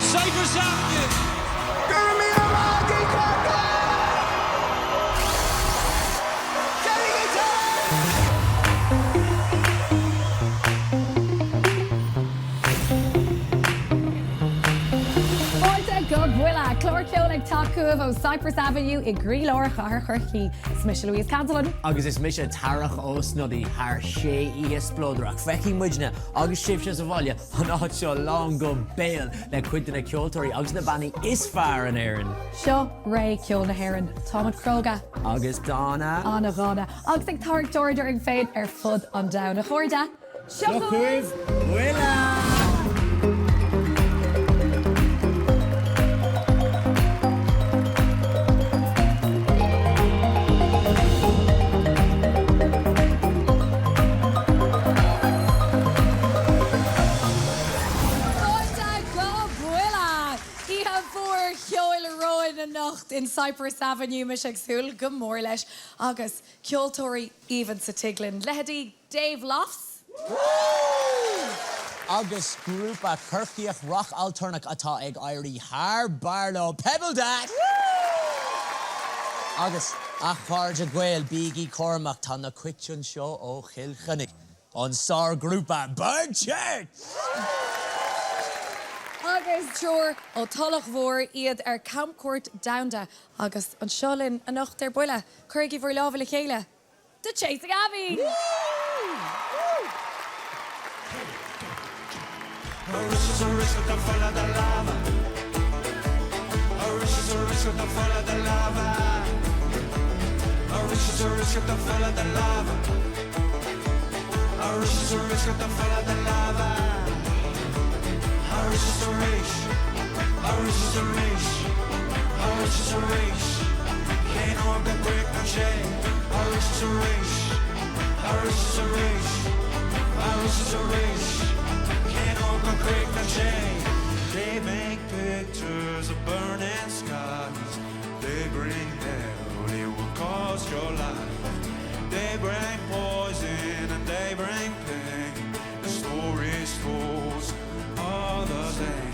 Cyprus Avenue! Go raibh míle maith agaibh Corcaigh! Téigí téigh! Fáilte go Buile! Clár ceoil ag teacht chugaibh ó Cyprus Avenue i gcroílár chathair Chorcaí. Is mise Louise Cantillon. Agus is mise Tarach Ó Snodaigh. Thar sé oíche spleodrach, feicfidh muidne agus sibhse sa bhaile an áit seo lán go béal le cuid de na ceoltóirí agus na bannaí is fearr in Éirinn. Seo ré ceoil na hÉireann. Táimid cróga. Agus dána. Ana-dhána. Agus ag tarraingt aird orainn féin ar fud an domhain. A chairde, seo chugaibh Buile! Fáilte go Buile! Oíche mhór cheoil romhainn anocht in Cyprus Avenue, mise ag súil go mór leis, agus ceoltóirí aoibhinn sa tigh linn, leithéidí Dave Lofts, Agus grúpa Corcaíoch rac-altornach atá ag éirí thar barr leo, Pebble Dash! Agus, a chairde Gael, bígí cúramach, tá na cait anseo ó Chill Chainnigh, an sárghrúpa Bird Church! Agus triúr ó Tulach Mhór, iad ar camchuairt domhanda agus anseo linn anocht ar Buile. Cuirigí bhur lámha le chéile do Chasing Abby! They make pictures of burning skies They bring hell, it will cost your life They bring poison and they bring pain The stories told all the same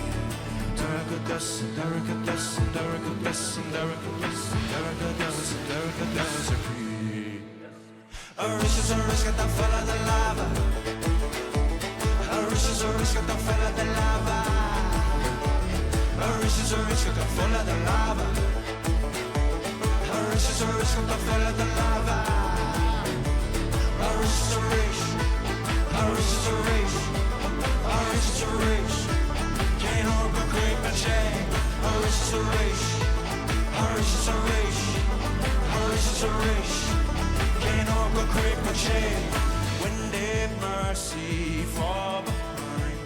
When did mercy fall behind?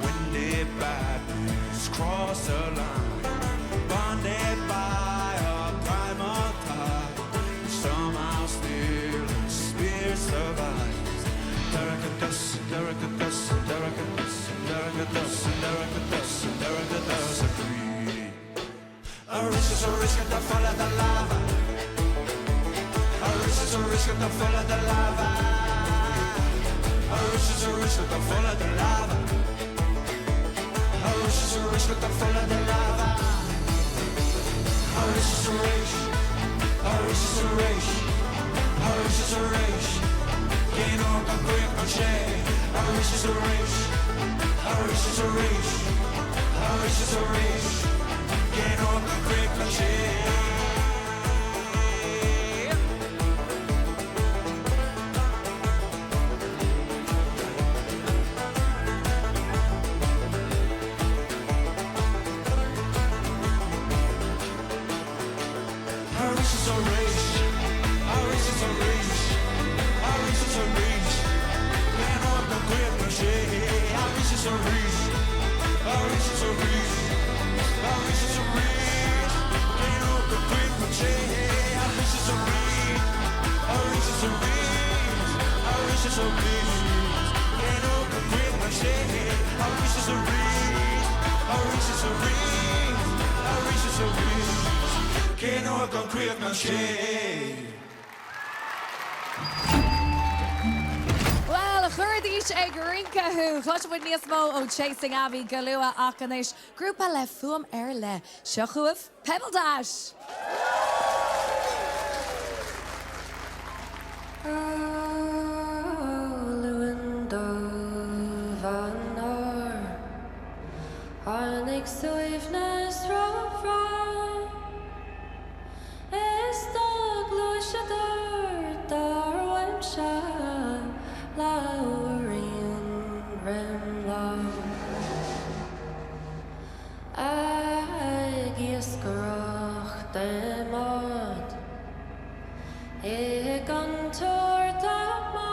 When did badness cross the line? Bonded by a primal tie Somehow still the spirit survives Bhuel, a. Chuirfidís ag rince thú! Cloisfidh muid níos mó ó Chasing Abbey go luath ach anois, grúpa le fuaim ar leith. Seo chugaibh Pebbledash! Luan dubh an áir. Tháinig suaimhneas róbhreá. Is do ghluaiseadar dar uaimse leathuairín roim lá. Ag iascaireacht i mbád i gcontúirt a mbá.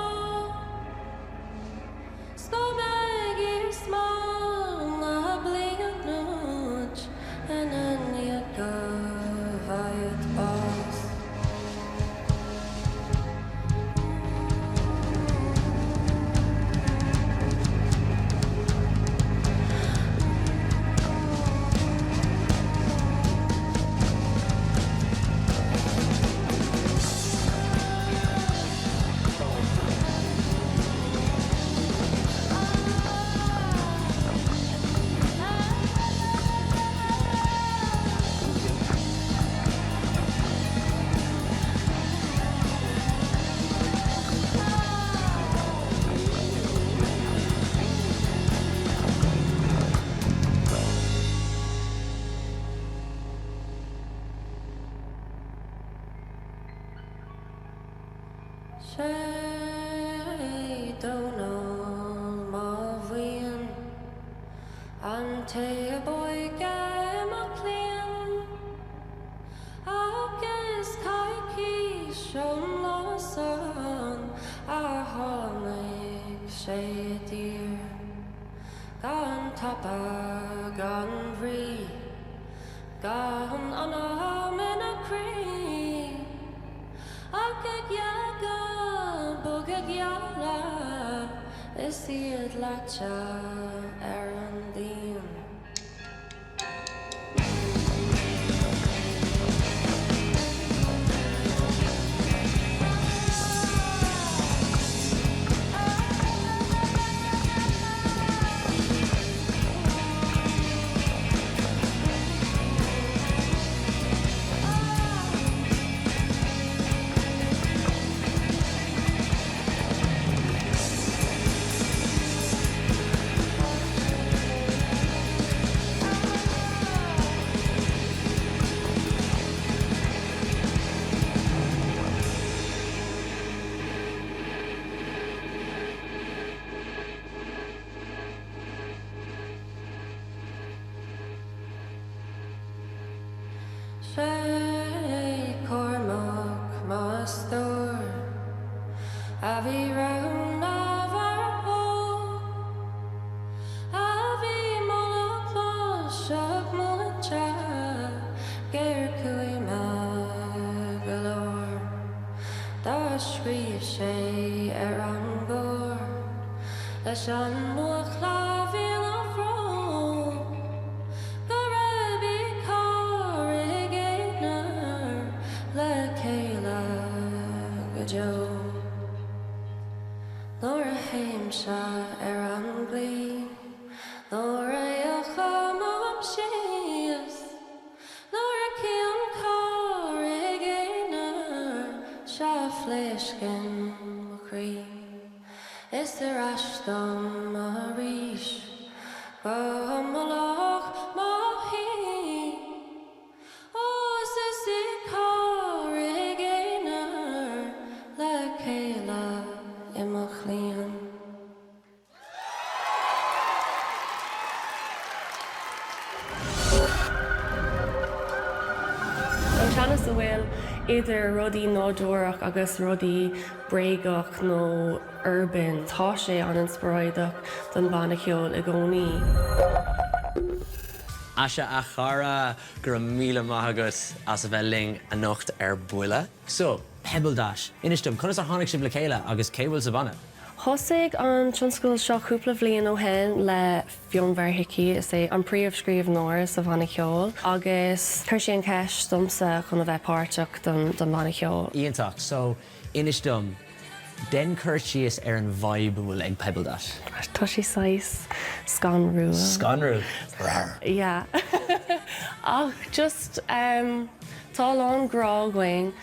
'S go mbeidh iarsma na bliana uait ina ndiaidh go bhfaighead bás. 'Sé Dónall mo bhuíon, an té ab óige i mo chlann, Agus coicís ón lá san ar tháinig sé i dtír, gan tapa gan bhrí, gan anam ina chroí. Ach ag geagadh bog ag gealadh is iad leáite ar an díon. 'Sé Cormac mo stór a bhí roghnach mar óg, a bhí moladh cloiseach múinte géarcúime go leor. Dá scríobh sé ar an gcór leis an mbuachaill a bhí ina bhrón Gurab í Carraig Aonair le chéile go deo. Nuair a théimse ar an gclaí, nuair a fhéachaim uaim síos, Nuair a chím Carraig Aonair, sea phléascann mo chroí. Is ar ais dom arís go mullach mo thí. Ó is is í Carraig Aonair le chéile i mo chlaíon. An teannas a bhfuil idir rudaí nádúrach agus rudaí bréagach nó urban, tá sé an-inspioráideach don bhanna ceoil i gcónaí. Asha, a chara, go raibh míle maith agat as a bheith linn anocht ar Buile. So, Pebbledash, inis dom, conas ar tháinig sibh le chéile agus cé bhfuil sa bhanna? Thosaigh an tionscadal seo cúpla bhliain ó shin le Fionnbharr Hickey, is é an príomhscríbhneoir sa bhanna ceoil, agus chuir sé an cheist domsa chun a bheith páirteach don bhanna ceoil. Iontach. So, inis dom. Déan cur síos ar an vibe a bhfuil ag Pebbledash. Tá sé saghas scanrúil. Scanrúil? Rawr. Yeah. Ach just tá a lán grá againn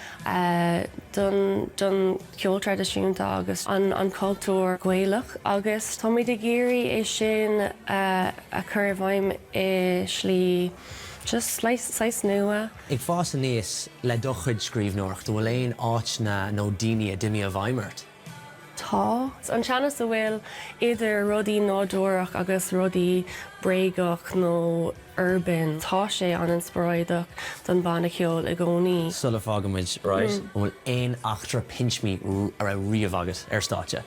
don don cheol traidisiúnta agus an an cultúr Gaelach agus táimid ag iarraidh é sin a chur i bhfeidhm i slí just saghas nua. Ag fás aníos le do chuid scríbhneoireachta, an bhfuil aon áiteanna nó daoine a d'imigh i bhfeidhm ort? Tá. An teannas a bhfuil idir rudaí nádúrach agus rudaí bréagach nó urban, tá sé an-inspioráideach don bhanna ceoil i gcónaí. Sula bhfágaimid, right, an bhfuil aon eachtra pinch me a raibh riamh agat ar stáitse?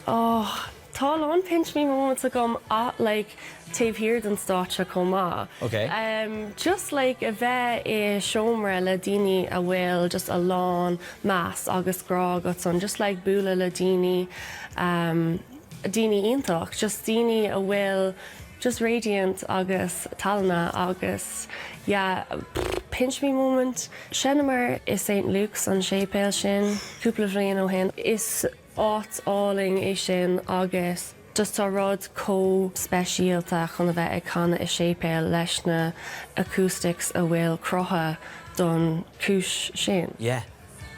Oh, tá a lán pinch me moments agam ah like taobh thiar den stáitse chomh maith. Ok. Um just like a bheith i seomra le daoine a bhfuil just a lán meas agus grá agat san just like bualadh le daoine um daoine iontach just daoine a bhfuil just radiant agus tallann agus yeah pinch me moment. Sheinneamar i St Luke's an séipéal sin cúpla bhliain ó shin. Is áit álainn é sin agus just tá rud chomh speisialta chun a bheith ag canadh i séipéal leis na acoustics a bhfuil cruthaithe don chúis sin. Yeah.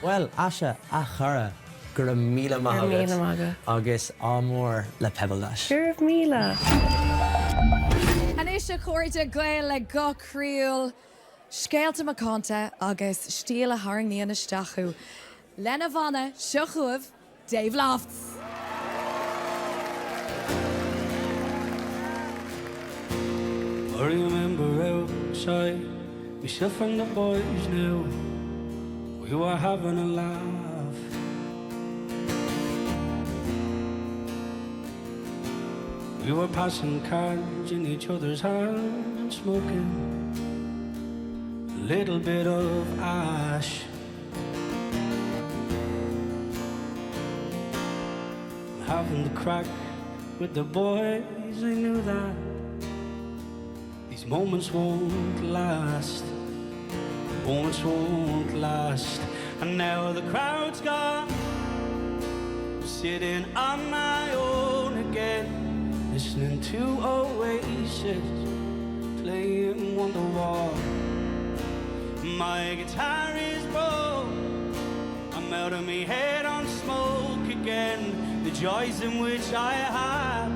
Bhuel, Asha, a chara, go raibh míle maith Go raibh míle maith agat. Agus ádh mór le Pebbledash. Go raibh míle. Anois a chairde, Gael le guth croíúil, scéalta macánta agus stíl a tharraingíonn isteach thú. Lena bhanna, seo chugaibh Dave Lofts! I remember outside myself and the boys now We were having a laugh We were passing cards in each other's hands and smoking A little bit of ash Having the crack with the boys I knew that These moments won't last Moments won't last And now the crowd's gone I'm sitting on my own again Listening to Oasis Playing Wonderwall My guitar is broke I'm out of me head on smoke again The joys in which I have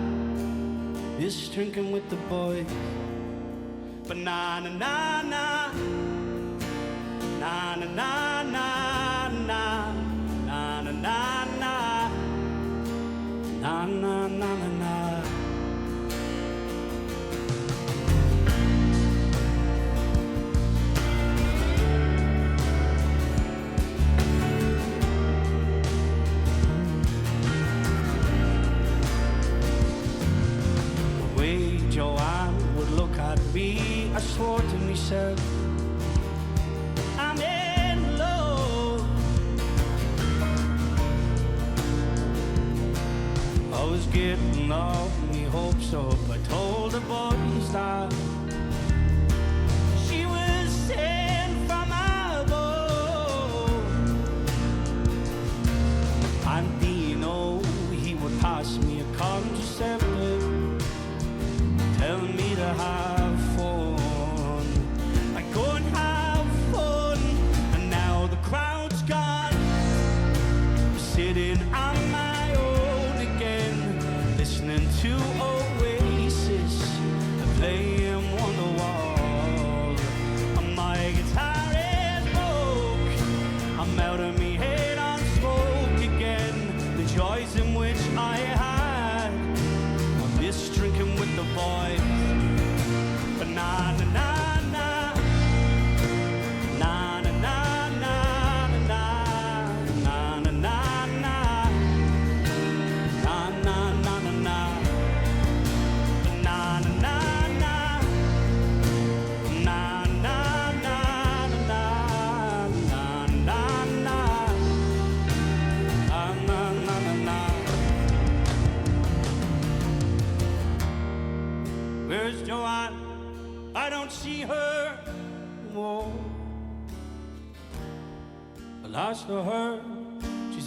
Is drinking with the boys But na na na na Na na na na na Na na na na Na na na na na The way Joanne would look at me I swore to myself I'm in love I was getting all me hopes up I told the boys that She was sent from above And Dino he would pass me a contraceptive Tell me to have fun I go and have fun And now the crowd's gone I'm sitting on my own again Listening to Oasis And playing Wonderwall And my guitar is broke I'm out of me head on smoke again The joys in which I had I miss drinking with the boys But na na na na Na na na na na na na na na Na na na na na Na na na na Na na na na na na na Na na na na na Where's Joanne? I don't see her no more. The last I heard, she's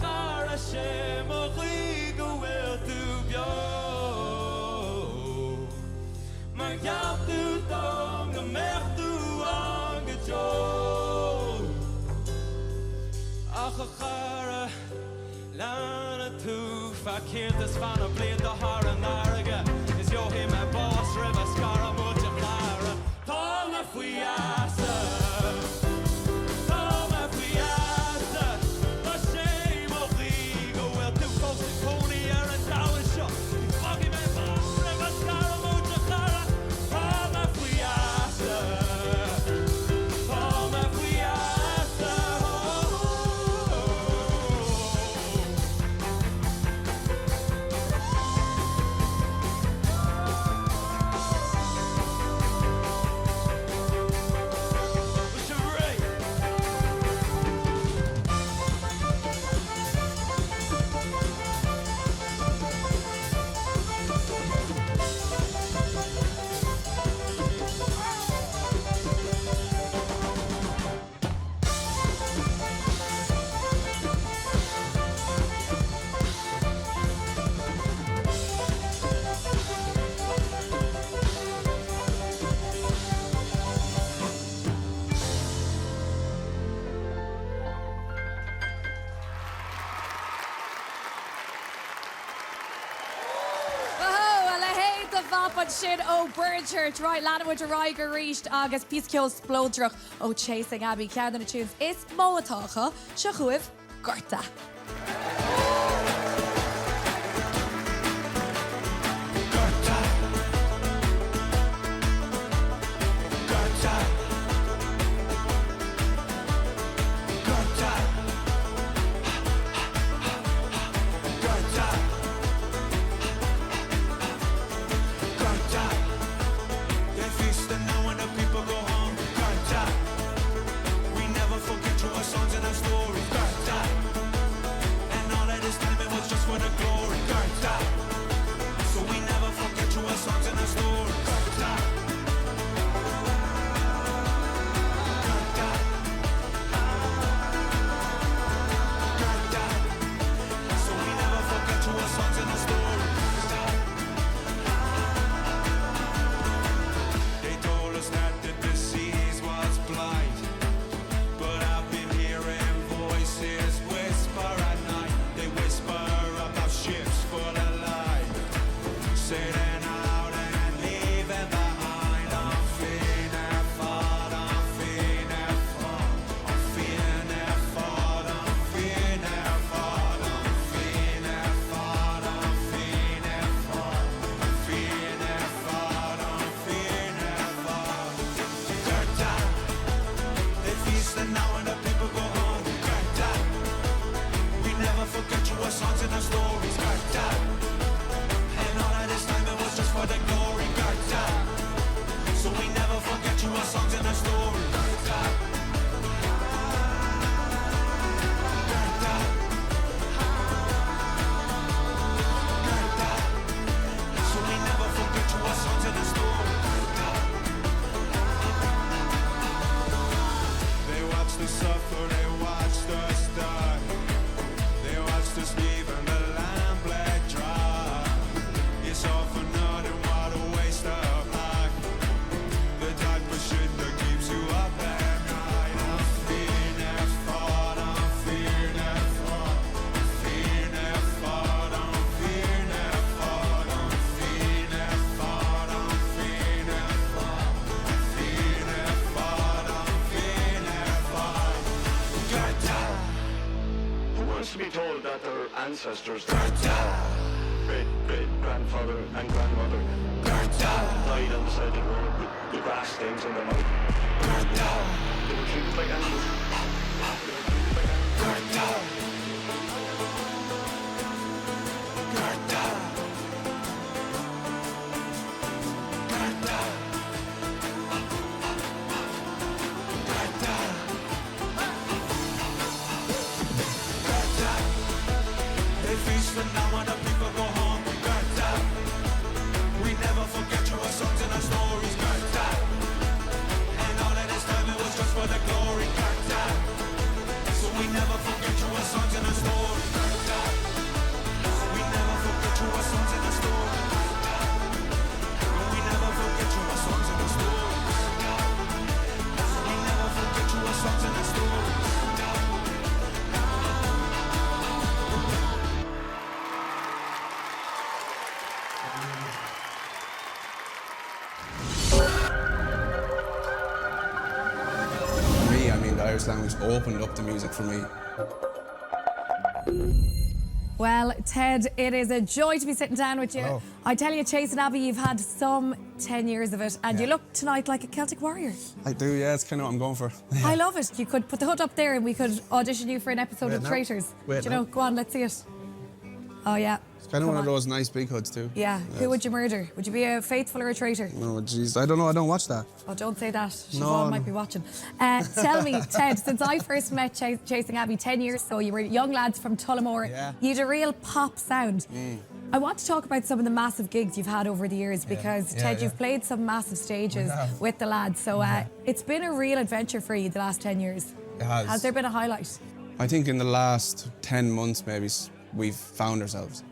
chara, 'sé mo ghuí go bhfuil tú beo. Mar gheall tú dom go mbeadh tú ann go deo. Ach a chara, leanfaidh tú feadh cianta 's feadh na blianta thar an fharraige is gheobhaidh mé bás roimh a scarfaidh muid a chara. Tá mé faoi gheasa. Tá mé faoi gheasa. Tá sé mo ghuí go bhfuil tú fós ag cónaí ar an domhan seo. Ní fágfaidh mé bás roimh a scarfaidh muid a chara. Tá mé faoi gheasa. Tá mé faoi gheasa. Woohoo! A leithéid de bhap ansin ó Birdchurch. Right, leanann muid ar aghaidh arís agus píosa ceoil spleodrach ó Chasing Abbey, ceann de na tunes is mó atá acu. Seo chugaibh Gorta. Gorta. Gorta. Gorta. Gorta. Gorta. They feast and now when the people go home. Gorta. We never forget your songs and our stories. Gorta. And all of this time it was just for the glory. Gorta. So we never forget your songs and our stories. Gorta. Gorta. Gorta. So we never forget your songs and our stories. They told us that the disease was blight. But I've been hearing voices whisper at night. They whisper about ships full of light. Sailing out and leaving behind. An Fianna Fáil, An Fianna Fáil, An Fianna Fáil, An Fianna Fáil, An Fianna Fáil, An Fianna Fáil, An Fianna Fáil, An Fianna Fáil. Gorta. They feast and now when the people go home. Gorta. We never forget your songs and our stories. Gorta. And all of this time it was just for the glory. Gorta. So we never forget your songs and our stories. Gorta. Gorta. Gorta. So we never forget your songs and our stories. Gorta. They watched us suffer, they watched us die. They watched us leaving the land bled dry. It's all for nothing, what a waste of life. The type of shit that keeps you up at night. An Fianna Fáil, An Fianna Fáil, Fianna Fáil, An Fianna Fáil, An Fianna Fáil, An Fianna Fáil, Fianna Fáil, An Fianna Fáil. Gorta! Who wants to be told that their ancestors, great great grandfather and grandmother, died on the side of the road with the grass stains in their mouth? They were treated like animals. They were treated like animals. Gorta! Gorta! Gorta! Gorta! They feast and now when the people go home. Gorta! We never forget your songs and our stories. Gorta! And all of this time it was just for the glory. Gorta! So we never forget your Irish language opened up the music for me. Well, Ted, it is a joy to be sitting down with you. Hello. I tell you, Chasing Abbey, you've had some 10 years of it, and you look tonight like a Celtic warrior. I do, yeah, it's kind of what I'm going for. I love it. You could put the hood up there and we could audition you for an episode Wait of now. Traitors. Wait Do you know? now. Go on, let's see it. Oh, yeah. It's kind of Come one of on. those nice big hoods too. Yeah. Yes. Who would you murder? Would you be a faithful or a traitor? Oh, jeez, I don't know. I don't watch that. Oh, don't say that. Siobhan No, might no. be watching. Uh, tell me, Ted, since I first met Ch Chasing Abbey 10 years ago, you were young lads from Tullamore. Yeah. You had a real pop sound. I want to talk about some of the massive gigs you've had over the years because, Yeah, Ted, yeah. you've played some massive stages We have. with the lads. So uh, it's been a real adventure for you the last 10 years. It has. Has there been a highlight? I think in the last 10 months, maybe, we've found ourselves.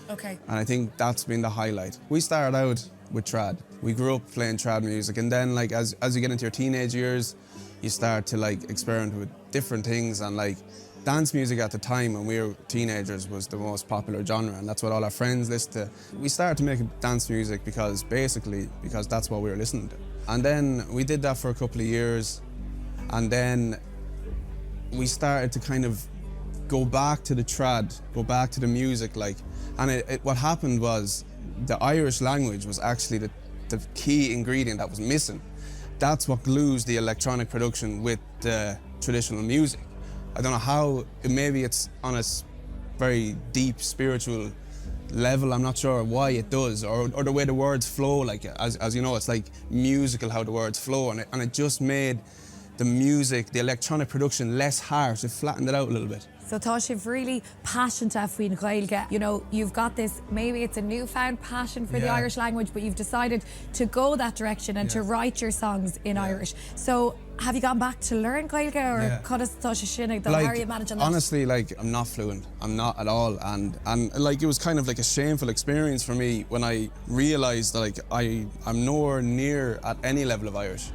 Okay. And I think that's been the highlight. We started out with trad. We grew up playing trad music, and then like as, as you get into your teenage years, you start to like experiment with different things and like dance music at the time when we were teenagers was the most popular genre and that's what all our friends listened to. We started to make dance music because basically because that's what we were listening to. And then we did that for a couple of years and then we started to kind of go back to the trad, go back to the music, like, and it, it, what happened was the Irish language was actually the, the key ingredient that was missing. That's what glues the electronic production with the traditional music. I don't know how, maybe it's on a very deep spiritual level, I'm not sure why it does, or, or the way the words flow, like, as, as you know, it's like musical how the words flow, and it, and it just made the music, the electronic production less harsh, it flattened it out a little bit. So tá sibh really paiseanta faoin Ghaeilge. You know, you've got this, maybe it's a newfound passion for the Yeah. Irish language, but you've decided to go that direction and to Yeah. write your songs in Irish. So have you gone back to learn Gaeilge or Yeah. conas tá sé sin ag dul? How are you managing that? honestly, like I'm not fluent. I'm not at all, and and like it was kind of like a shameful experience for me when I realised that like I I'm nowhere near at any level of Irish,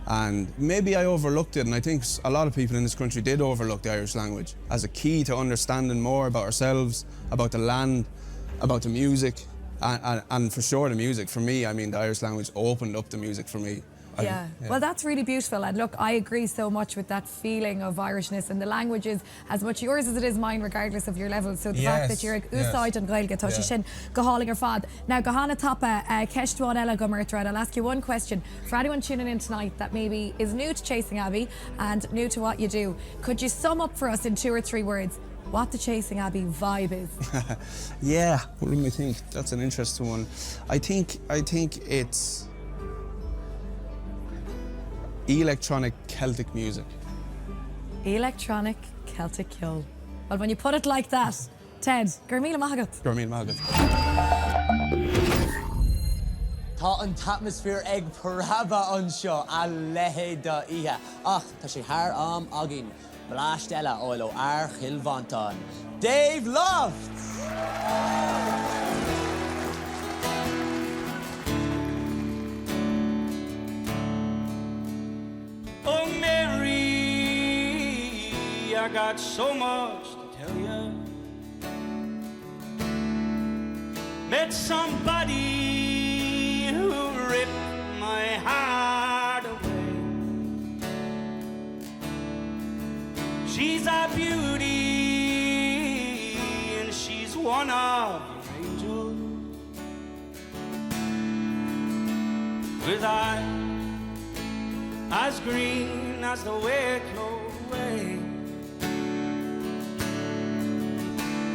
and maybe I overlooked it, and I think a lot of people in this country did overlook the Irish language as a key to understanding more about ourselves, about the land, about the music, and, and, and for sure the music. For me, I mean, the Irish language opened up the music for me. I- Yeah. Well, that's really beautiful. And look, I agree so much with that feeling of Irishness and the language is as much yours as it is mine, regardless of your level. So the fact Yes, that you're ag yes. úsáid an Ghaeilge tá sé Yeah. sin go hálainn ar fad. Now, go han-tapa uh, ceist amháin eile agam ort, I'll ask you one question. For anyone tuning in tonight that maybe is new to Chasing Abbey and new to what you do, could you sum up for us in two or three words what the Chasing Abbey vibe is? Yeah, what do I think? That's an interesting one. I think I think it's electronic Celtic music. Electronic Celtic ceol. Well, when you put it like that, Ted, go raibh míle maith agat. Go raibh míle maith agat. Tá an t-atmaisféar ag preabadh anseo, a leithéid d'oíche. Ach tá sé thar am againn bleaist eile a fháil ó fhear Chill Mhantáin, Dave Loft! Oh Mary, I got so much to tell you. Met somebody who ripped my heart away. She's a beauty and she's one of your angels. With eyes as green as the Wicklow Way.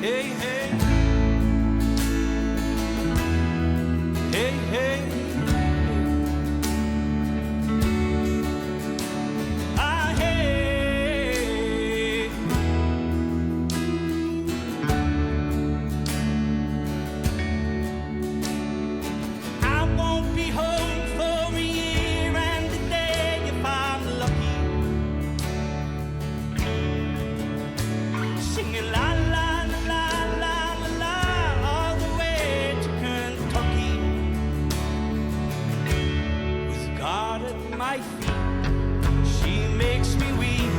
Hey, hey. Hey, hey. Ah, hey. I won't be home for a year and a day if I'm lucky. Singing la la la la la la all the way to Kentucky. With God at my feet, she makes me weak.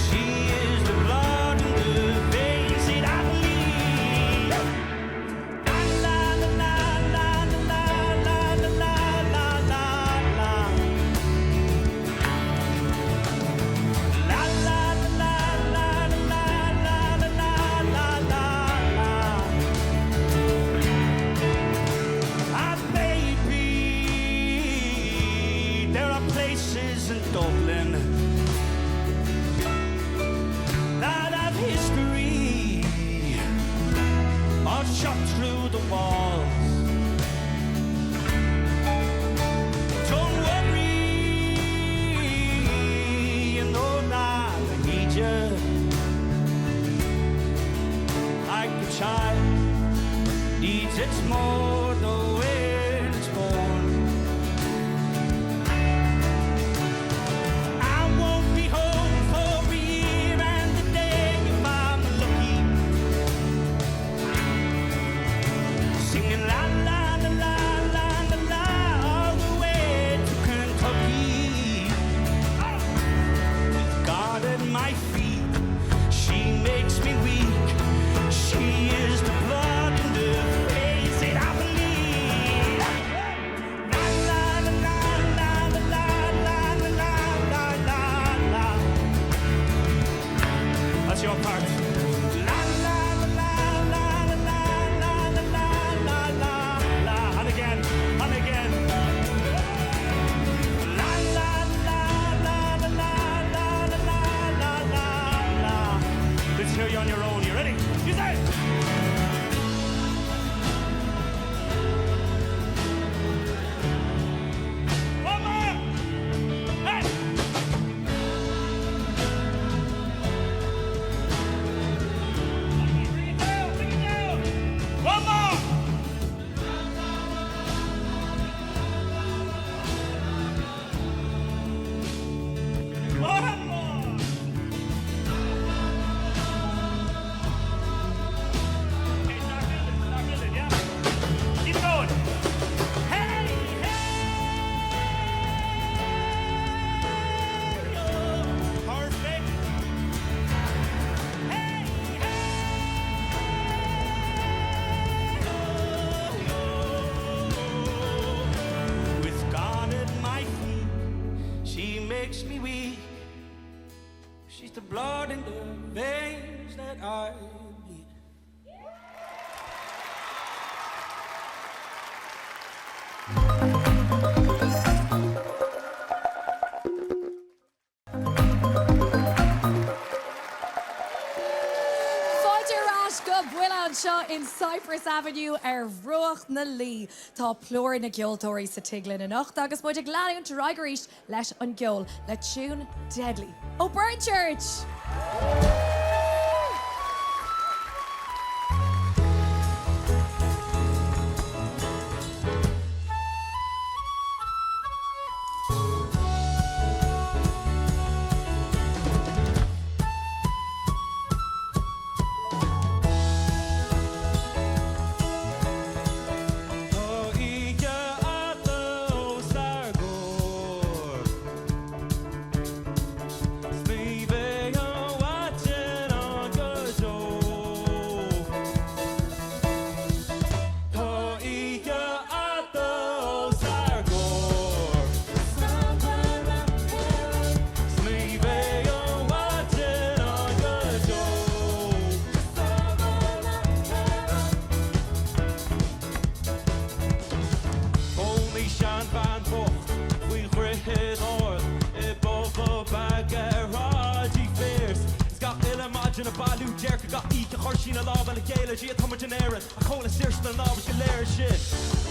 She is the blood in the veins that I bleed. La la la la la la la la la la la. La isn't Dublin that have history all shot through the walls. Don't worry, you know that I need you like a child needs its mother when it's born. I won't be home for a year and a day if I'm lucky. Singing la la la la la la la all the way to Kentucky. With God at my feet, she makes me weak. She is the blood in the veins that I bleed. La la la la la la la la la la la la. That's your part. La la la la la la la la la la la la. And again, and again. La la la la la la la la la la la. Let's hear you on your own. You ready? You say. One more. Hey. Bring it down, bring it down. One more. One more. Okay, start building, start building, yeah? Keep going. Hey, hey, oh, perfect. Hey, hey, oh, oh. With God at my feet, she makes me weak. She's the blood in the veins that I bleed. Fáilte ar ais go Buile anseo in Cypress Avenue ar bhruach na Laoi. Tá plúr na gceoltóirí sa tigh linn anocht agus muid ag leanúint ar aghaidh arís leis an gceol le tune deadly ó Burnchurch! Tá oíche fhada os ár gcomhair 'S ní bheidh an mhaidin ann go deo. Tá oíche fhada os ár gcomhair 'S ní bheidh an mhaidin ann go deo. Chónaigh seanbhean bhocht faoi dhroichead ard i bpuball beag ar Shráid Uí Phiars. 'S gach uile maidin ag bailiú déirce gach oíche chuir sí na lámha le chéile Dia tá muid in Éirinn ag codladh saor sna lámha go léir sin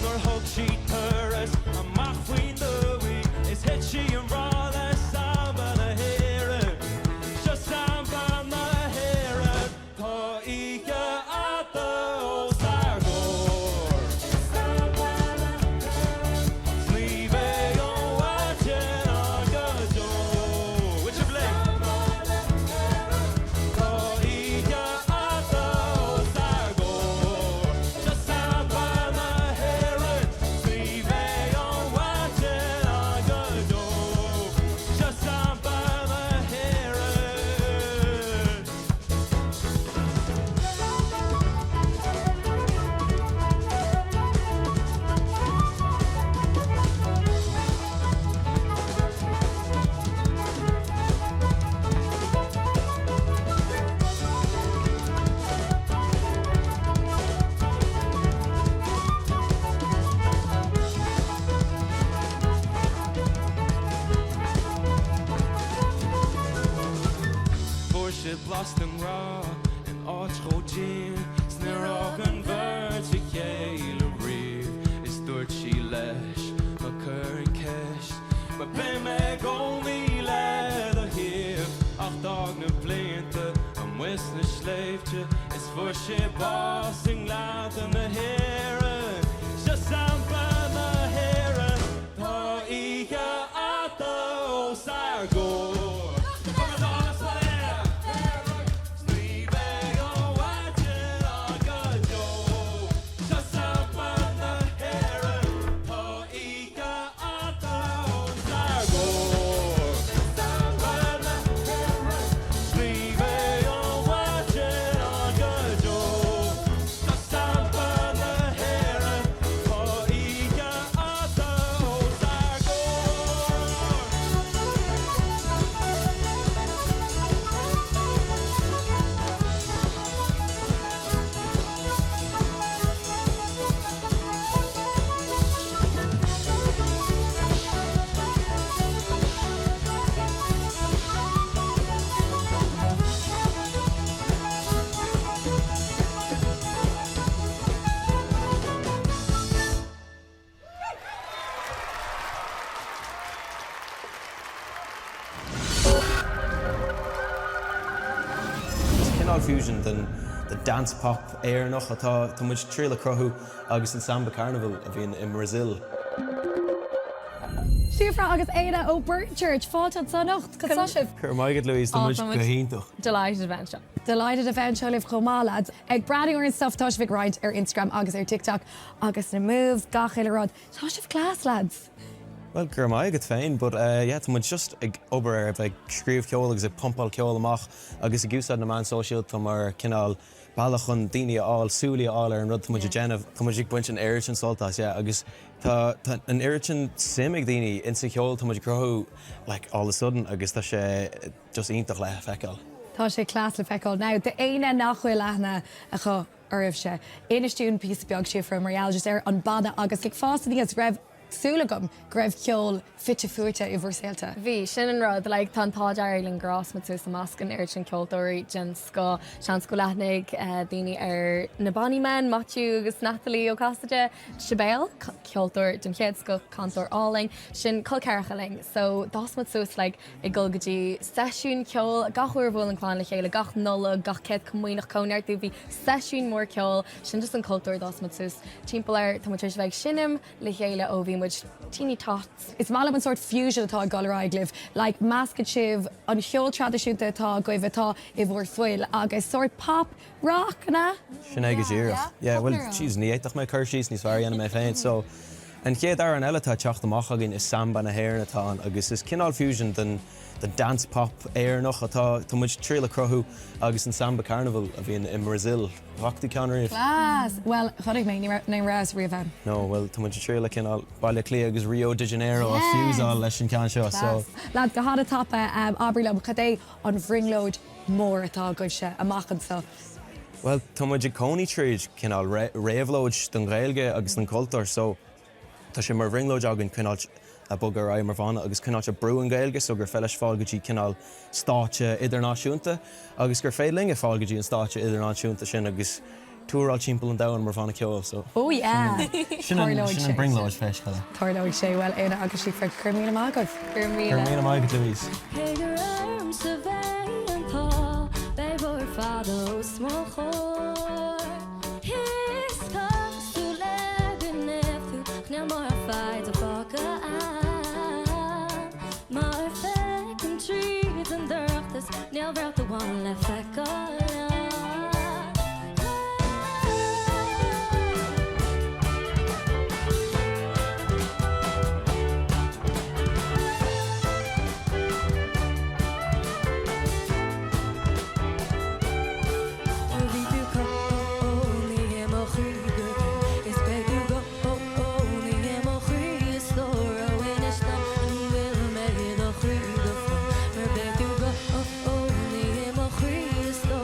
nuair a thug sí turas amach faoin tuath is thit sí i ngrá le samba na hÉireann. Seo samba na hÉireann. Tá oíche fhada os ár gcomhair. 'S ní bheidh an mhaidin ann go deo. Bhfuil sibh linn? Tá oíche fhada os ár gcomhair. Seo samba na hÉireann. 'S ní bheidh an mhaidin siad blas den ngrá in áit chomh dian 's níor fhág an bheirt a chéile riamh is dúirt sí leis ná cuir an ceist mar beidh mé i gcónaí le do thaobh ach d'fhág na blianta amuigh sna sléibhte is fuair sé bás i ngleannta na hÉireann Seo samba na hÉireann Tá oíche fhada os ár gcomhair. Ní bheidh an mhaidin ann go deo. Seo samba na hÉireann. Tá oíche fhada os ár gcomhair. Samba na hÉireann. Ní bheidh an mhaidin ann go deo. Seo samba na hÉireann. Tá oíche fhada os ár gcomhair. Is cineál fusion den dance pop Éireannach atá tá muid ag triail a chruthú agus an Samba Carnival a bhíonn i mBrazil. Síofra agus Éanna ó Burnchurch, fáilte anseo anocht. Conas tá sibh? Go raibh maith agat Louise, tá muid go hiontach. Delighted a bheith anseo. Delighted a bheith anseo libh chomh maith, lads. Ag breathnú ar an stuff atá sibh ag roinnt ar Instagram agus ar TikTok agus na moves, gach uile rud. Tá sibh class, lads. Bhuel, go raibh maith agat féin, but yeah, tá muid just ag obair ar a bheith ag scríobh ceoil agus ag pumpáil ceoil amach agus ag úsáid na meán sóisialta mar cineál bealach chun daoine a fháil, súilí a fháil ar an rud tá muid ag déanamh. Tá muid ag baint an oiread sin sult as, yeah, agus tá tá an oiread sin suim ag daoine insa cheol tá muid ag cruthú like all of a sudden agus tá sé just iontach le feiceáil. Tá sé class le feiceáil. Now, d'éinne nach bhfuil aithne acu oraibhse, inis dúinn píosa beag, Síofra, mar gheall just ar an banna agus ag fás aníos, raibh súil agam go raibh ceol fite fuaite i bhur saolta. Bhí, sin an rud, like tá an t-ádh dearg linn gur fhás muid suas i measc an oiread sin ceoltóirí den scoth. Seans go bhfuil aithne ag daoine ar na Bonny Men, Maitiú agus Natalie Ó Casaide, Sibéal, ceoltóir den chéad scoth, cantóir álainn, sin col ceathracha linn. So d'fhás muid suas like ag dul go dtí seisiúin ceoil gach uair a bhuail an clann le chéile, gach Nollaig, gach Céad Comaoineach, Cóineartú, bhí seisiún mór ceoil, sin just an cultúr a d'fhás muid suas timpeall air. Tá muid tar éis a bheith ag seinm le chéile ó bhí muid teeny tots. Is maith liom an sórt fusion atá ag dul ar aghaidh libh, like meascann sibh an cheol traidisiúnta atá agaibh, atá i bhur bhfuil agus sórt pop, rock, an ea? Sin é go díreach. Yeah, bhuel, jeez, ní fhéadfadh mé cur síos níos fearr a dhéanamh mé féin. So, an chéad amhrán eile atá ag teacht amach againn is Samba na hÉireann atá ann agus is cineál fusion den den dance pop Éireannach atá tá muid ag triail a chruthú agus an Samba Carnival a bhíonn i mBrazil. Bhfaca tú ceann riamh? Class! Bhuel, chonaic mé, ní raibh, ní rabhas riamh ann. No, bhuel, tá muid ag triail le cineál Baile Átha Cliath agus Rio de Janeiro a fuseáil leis an ceann seo, so. Class. Lads, go han-tapa, abair liom, cad é an bhrionglóid mór atá agaibhse amach anseo? Bhuel, tá muid ag cónaí tríd cineál réabhlóid don Ghaeilge agus don chultúr so tá sé mar bhrionglóid againn coinneáil ag bogadh ar aghaidh mar bhanna agus coinneáil ag brú an Ghaeilge so gur féidir leis fáil go dtí cineál stáitse idirnáisiúnta agus gur féidir linne fáil go dtí an stáitse idirnáisiúnta sin agus túráil timpeall an domhain mar bhanna ceoil so Oh yeah! sin an sin an brionglóid fé scéal. Tarlóidh sé. Bhuel, Éanna agus Síofra, go raibh míle maith agaibh. Go raibh míle. Go raibh míle maith agat Louise. Cé gur ormsa bheidh an t-ádh, beidh bóthar fada os mo chomhair. Is cosúil le gur naomh tú, ach níl mórán foighde fágtha a'm. Mar feicim tríd an dorchadas, níl réalt amháin le feiceáil ann. Ó bhí tú cónaí i mo chroí go deo Is beidh tú cónaí i mo chroí a stór Ó inis dom an bhfuil mé i do chroí go fóill Mar beidh tú cónaí i mo chroí a stór.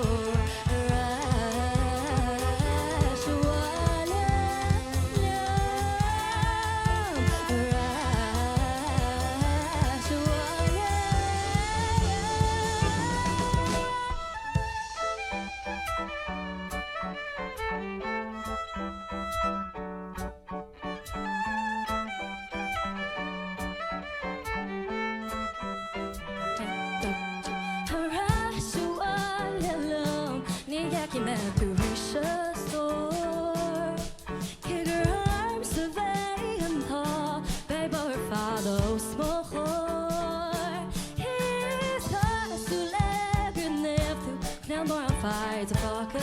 fear do phóca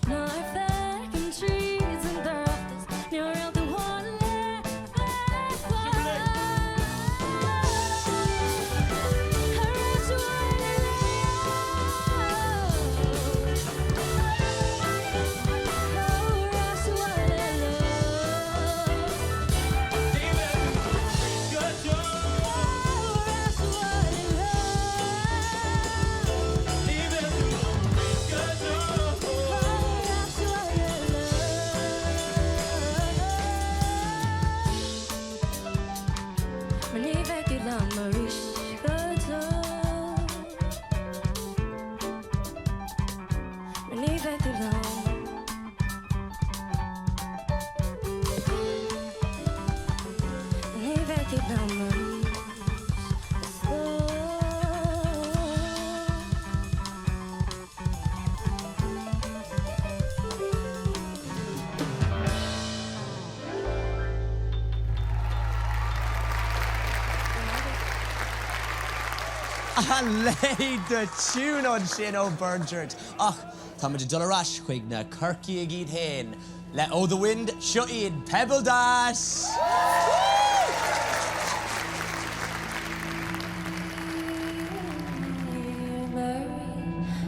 Nuair a feicim tríd an dorchadas Níl réalt amháin le feiceáil Ar ais abhaile leo Ar ais abhaile leo Ní bheidh tú liom arís, a stór. A leithéid de tune ansin ó Burnchurch! Ach táimid ag dul ar ais chuig na Corcaígh iad féin. Le Oh The Wind, seo iad Pebbledash!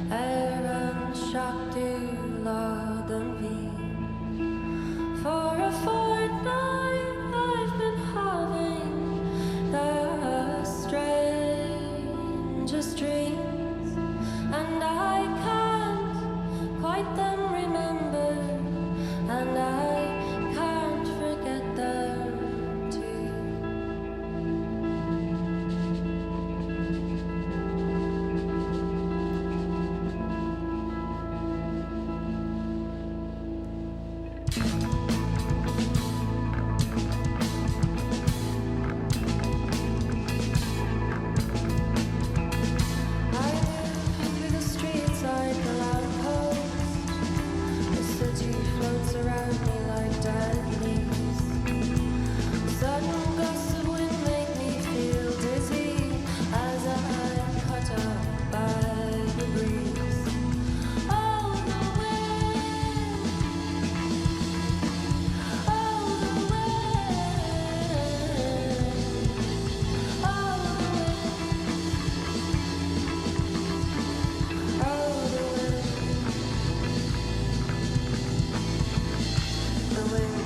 Ar an seachtú lá den mhí. For a fortnight I've been having the strangest dreams And I can't quite them remember And I can't forget them too. I move through the streets like a lamppost. The city floats around me like dead leaves. Sudden gusts of wind make me feel dizzy as I'm caught up by the breeze. Oh, the wind! Oh, the wind! Oh, the wind! Oh, the wind! The wind.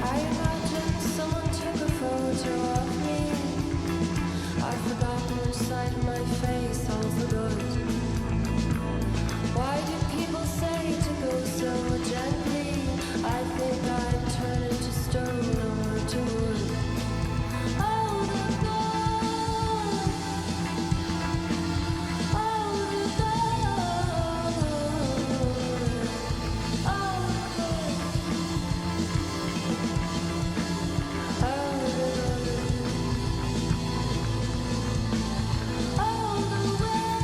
I imagine someone took a photo of me. I've forgotten which side of my face holds the good. Why do people say to go so gently? I think I'd turn into stone or to wood. Oh, the gold. Oh, the gold. Oh, the gold. Oh, the gold. Oh, the wind.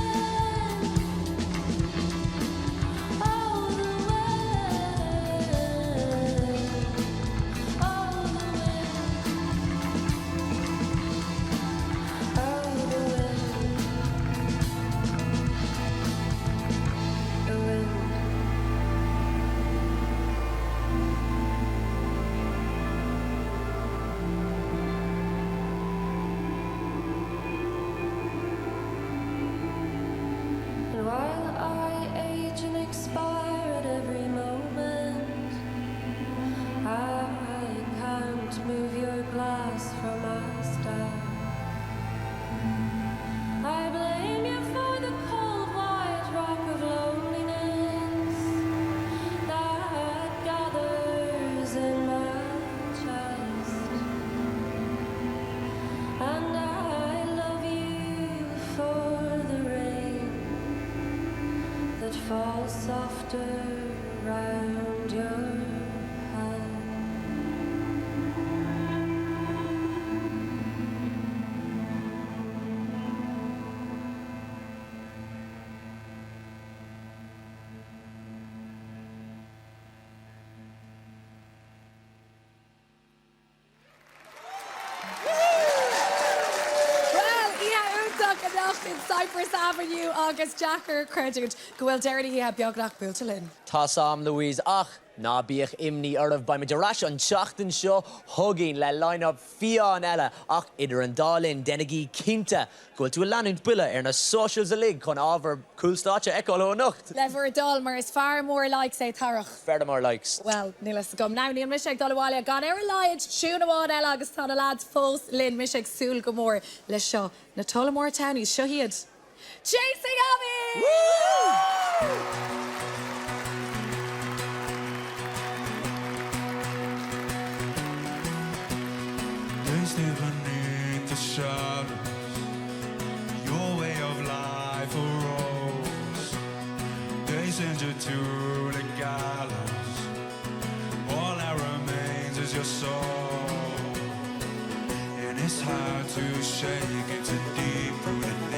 Oh, the wind. Oh, the wind. Oh, the wind. The wind. And while I age and expire at every moment, I can't move your glass from my star. I blame you for the cold white rock of loneliness that gathers in my chest. And I love you for the rain that falls softer round your head. in Cyprus Avenue agus deacair creidiúint go bhfuil deireadh na hoíche beagnach buailte linn. Tá's a'm, Louise, ach ná bíodh imní oraibh, beimid ar ais an tseachtain seo chugainn le line-up fiáin eile ach idir an dá linn, déanaigí cinnte go bhfuil tú ag leanúint Buile ar na socials uilig chun ábhar cúl stáitse a fheiceáil ó anocht! Le bhur dtoil, mar is fear mór likes é Tarach. Fear mór likes. Bhuel, níl fhios agam. Now, níl mise ag dul abhaile gan ar a laghad tiún amháin eile agus tá na lads fós linn. Mise ag súil go mór le seo. Na Tullamore Townies, seo iad. Chasing Ami! Woo! They stay beneath the shadows Your way of life arose They send you to the gallows All that remains is your soul And it's hard to shake it too deep rooted.